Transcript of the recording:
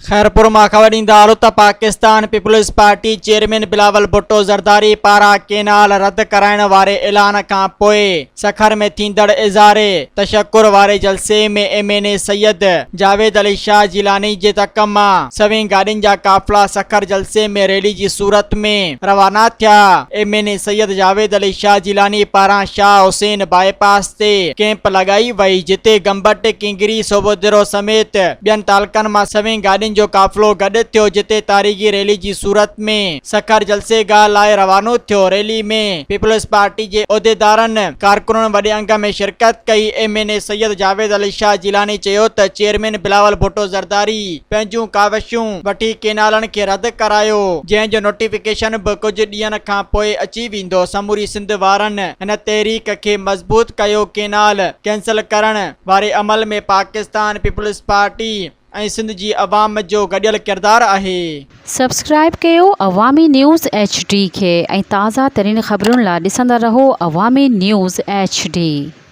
خيرپور مان خبر ڏيندا هلو ته Pakistan Peoples Party chairman Bilawal Bhutto Zardari پاران ڪينال رد ڪرائڻ واري اعلان کان پوء سکر ۾ ٿيندڙ اظهار تشڪر واري جلسي ۾ M N A Syed Javed Ali Shah Jilani جي تڪ مان سوين گاڏين جا قافلا سکر جلسي ۾ ريلي جي صورت ۾ روانا ٿيا. M N A Syed Javed Ali Shah Jilani پاران شاهه حسين باء پاس تي ڪئمپ لڳائي وئي جتي گمبٽ، ڪينگري، صوبوديرو سميت ٻين تعلقن مان سوين گاڏين جو قافلو گڏ ٿيو جتي تاريخي ريلي جي صورت ۾ سکر جلسي گاهه لاء روانو ٿيو ريلي ۾ پيپلز پارٽي جي عهديدارن ڪارڪنن وڏي انگ ۾ شرڪت ڪئي M N A Syed Javed Ali Shah Jilani چيو ته چيئرمين بلاول ڀٽو زرداري پنهنجون ڪاوشون وٺي ڪينالن کي رد ڪرايو جنهن جو نوٽيفڪيشن به ڪجهه ڏينهن کان پوء اچي ويندو سموري سنڌ وارن هن تحريڪ کي مضبوط ڪيو ڪينال ڪينسل ڪرڻ واري عمل ۾ پاڪستان پيپلز پارٽي ۽ سنڌ جي عوام جو گڏيل ڪردار آهي. سبسڪرائيب ڪيو عوامي نيوز ايڇ ڊي کي ۽ تازه ترين خبرن لا ڏسندا رهو عوامي نيوز ايڇ ڊي.